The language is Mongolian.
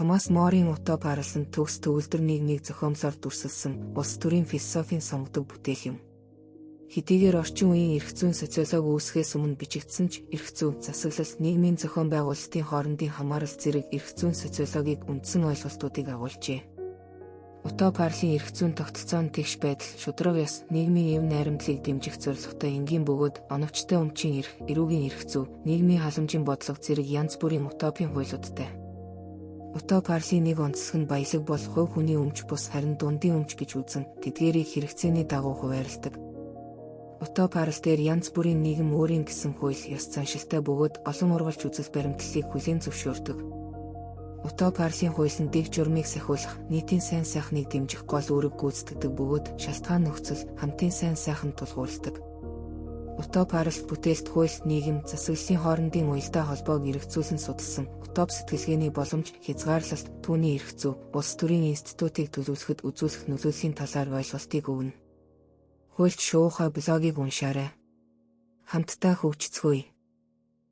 Томас Морийн Утоп арлан төгс төгөлдөр нийгмийг зохиомлоор дүрсэлсэн улс төрийн философийн сонгодог бүтээл юм. Хэдийгээр орчин үеийн эрх зүйн социологи үүсгэхээс өмнө бичигдсэн ч эрх зүй, засаглал, нийгмийн зохион байгуулалтын хоорондын хамаарал зэрэг эрх зүйн социологийг үндсэн ойлголтуудыг агуулжээ. Утоп арлын эрх зүйн тогтолцоо нь тэгш байдал, шударга ёс, нийгмийн эв найрамдлыг дэмжих зорилготой энгийн бөгөөд оновчтой өмчийн эрх, эрүүгийн эрх зүй, нийгмийн халамжийн бодлого зэрэг янз бүрийн утопийн хуулиудтай. Утоп арлын нэг онцлог нь баялаг бол хувь хүний өмч бус харин дундын өмч гэж үзэн тэдгээрийг хэрэгцээний дагуу хуваарилдаг. Утоп арал дээр янз бүрийн нийгэм өөрийн гэсэн хууль, ёс заншилтай бөгөөд олон ургалж үзэл баримтлалыг хүлээн зөвшөөрдөг. Утоп арлын хууль нь дэг журмыг сахиулах, нийтийн сайн сайхныг дэмжих гол үүрэг гүйцэтгэдэг бөгөөд шалтгаан нөхцөл, хамтын сайн сайханд тулгуурладаг. Утоп аралт бүтээлт хууль, нийгэм, засаглалын хоорондын уялдаа холбоог эргцүүлэн судалсан утоп сэтгэлгээний боломж, хязгаарлалт, түүний эрх зүй, улс төрийн институтыг төлөвлөхөд үзүүлэх нөлөөллийн талаар ойлголтыг өгнө. Хуульч шуухай блогийг уншаарай. Хамтдаа хөгжицгөөе.